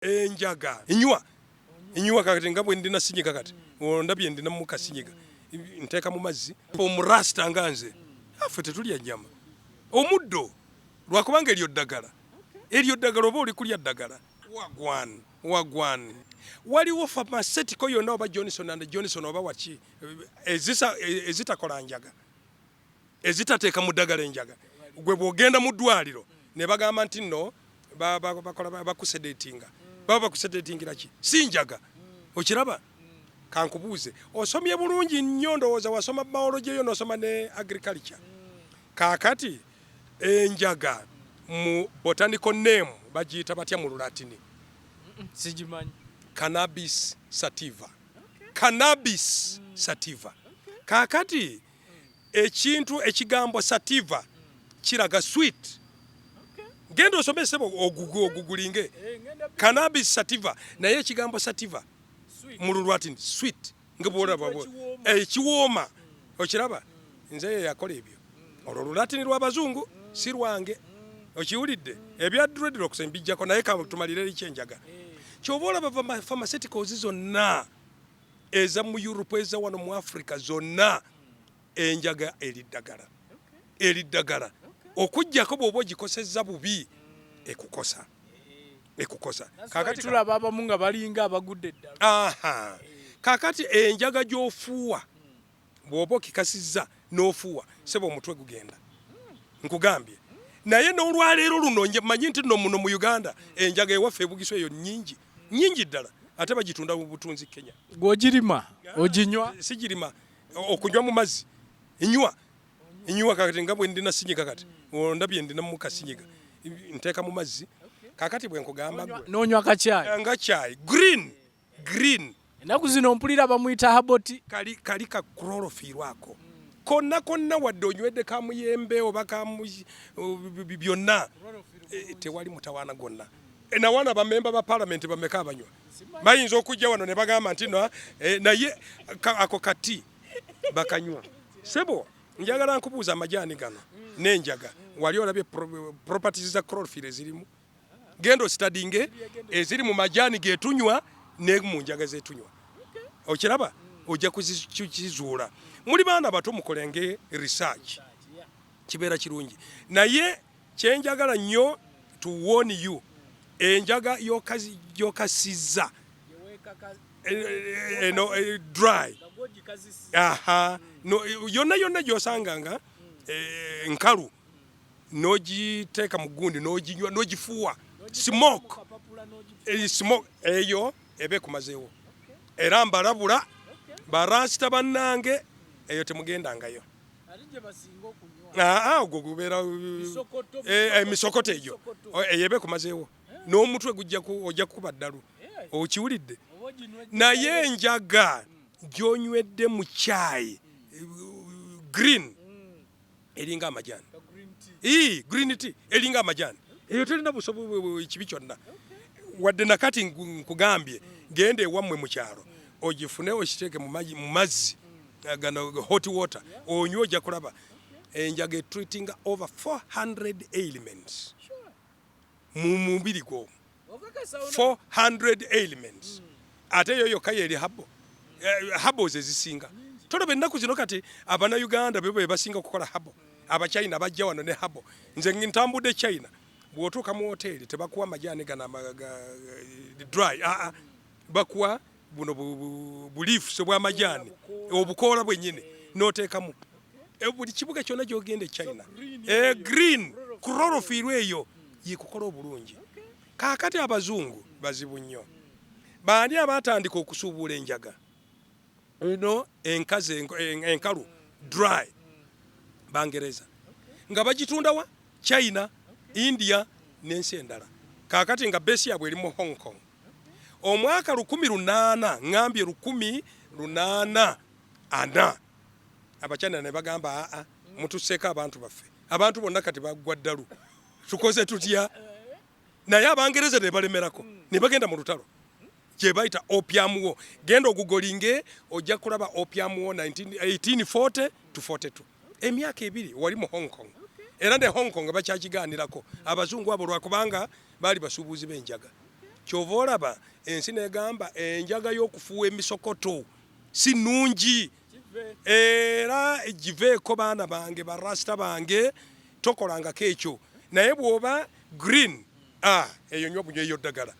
Enjaga nywa, nywa kakati nga bwe ndina sinyiga kati ondabye ndina mu kasinyiga, nteeka mu mazzi. Omurasta nga nze, affe tetulya nnyama, omuddo, lwakubanga eryo ddagala, eryo ddagala, oba oli kulya ddagala. Wagwan, wagwan. Waliwo pharmaceutical yonna, oba Johnson and Johnson oba waki, ezitakola njaga, ezitateeka mu ddagala enjaga? Gwe bw'ogenda mu ddwaliro ne bagamba nti nno bakola bakusedatinga, baba bakusedatingira ki? Si njaga? Okiraba? Kankubuuze, osomye bulungi nnyo, ndowooza wasoma biology yo, n'osoma ne agriculture. Kaakati enjaga mu botanical name bagiyita batya mu Lulatini? Sigimanyi. Cannabis sativa, Cannabis sativa. Kaakati ekintu, ekigambo sativa kiraga sweet. Genda osome, sebo, ogugulinge cannabis sativa. Naye ekigambo sativa mu Lulwatini sweet, nga bwolaba ekiwooma. Okiraba? Nze ye yakola ebyo, olwo Lulatini lw'abazungu, si lwange. Okiwulidde? Ebya dreadlocks mbijjako, naye katumalire ekyenjaga. Kyoba olaba pharmaceuticals zonna eza mu Europe, eza wano mu Africa, zonna enjaga eri ddagala, eri ddagala, okuggyako bw'oba ogikosezza bubi, ekukosa, ekukosa. Kakati tulaba abamu nga balinga abagudde eddala. Aha, kakati enjaga gy'ofuuwa, bw'oba okikasizza n'ofuuwa, seba, omutwe gugenda, nkugambye. Naye n'olwaleero luno manyi nti nno muno mu Uganda enjaga ewaffe ebugiso eyo nnyingi, nnyingi ddala, ate bagitunda mu butunzi Kenya. Gw'ogirima, oginywa? Sigirima, okunywa mu mazzi, nywa, nywa kakati nga bwe ndina sinyiga kati ondabye ndina mu kasinyiga, nteeka mu mazzi. Kakati bwe nkugamba gwe N'onywa kacyayi? Nga kyayi green, green. Ennaku zino mpulira bamuyita herbal tea. Kali ka chlorophyll ako konna konna, wadde onywedde ka muyembe oba ka byonna, tewali mutawaana gwonna. Nawana bamemba ba palamenti bameka abanywa? Bayinza okujja wano ne bagamba nti no, naye ako kati bakanywa. Sebo, njagala nkubuuza, amajaani gano n'enjaga, wali olabye properties za chlorophyll ezirimu? Genda ostudyinge eziri mu majaani getunywa ne mu njaga zetunywa. Okiraba? Ojja kukizuula. Muli baana bato, mukolenge research, kibeera kirungi. Naye kyenjagala nnyo to warn you, enjaga gyokasizza eno dry, aha, no, yonna yonna gyosanga nga nkalu, n'ogiteeka mu gundi, n'oginywa, n'ogifuuwa smoke, smoke eyo eba ekumazeewo. Era mbalabula, barasita bannange, eyo temugendangayo. Aa, ogwo gubeera emisokoto egyo, eyo eba ekumazeewo n'omutwe gujja ojja kukuba ddalu. Okiwulidde? Naye enjaga gy'onywedde mu kyayi green eringa amajaani. Ii, green tea eringa amajaani, eyo terina busobo kibi kyonna wadde. Nakati nkugambye, genda ewammwe mu kyalo ogifune, okiteeke mu mazzi gano, hot water, onywe, ojja kulaba. Enjaga etreatinga over 400 ailments mu mubiri gwo, 400 ailments. Ate eyo yokka yeri herbal. Herbals ezisinga tolaba ennaku zino kati Abannayuganda be basinga okukola herbal. Abachina bajja wano ne herbal. Nze ntambudde China, bw'otuuka mu hoteeri tebakuwa majaani gano dry, aa, bakuwa buno bu leaves obw'amajaani, obukoola bwennyini, n'oteekamu. Buli kibuga kyonna gy'ogenda e China, green chlorophyll eyo yekukola obulungi. Kaakati abazungu bazibu nnyo. Baani abatandika okusuubuula enjaga eno enkazi, enkalu, dry? Bangereza, nga bagitunda wa? China, India n'ensi endala. Kaakati nga base yaabwe eri mu Hong Kong. Omwaka 1800, ŋŋambye 1840, Abachina ne bagamba, "Aa, mutusseeko abantu baffe, abantu bonna kati baggwa ddalu, tukoze tutya?" Naye Abangereza ne balemerako ne bagenda mu lutalo gye bayita Opium War. Genda ogugolinge, ojja kulaba Opium War 1840 to 42, emyaka 2 wali mu Hong Kong. Era ne Hong Kong bakyakigaanirako abazungu abo, lwakubanga baali basuubuzi b'enjaga. Kyova olaba ensi negamba enjaga y'okufuuwa emisokoto si nnungi, era giveeko baana bange, barasita bange, tokolangako ekyo. Naye bw'oba green, ah, eyo nywa bunywa eyo ddagala.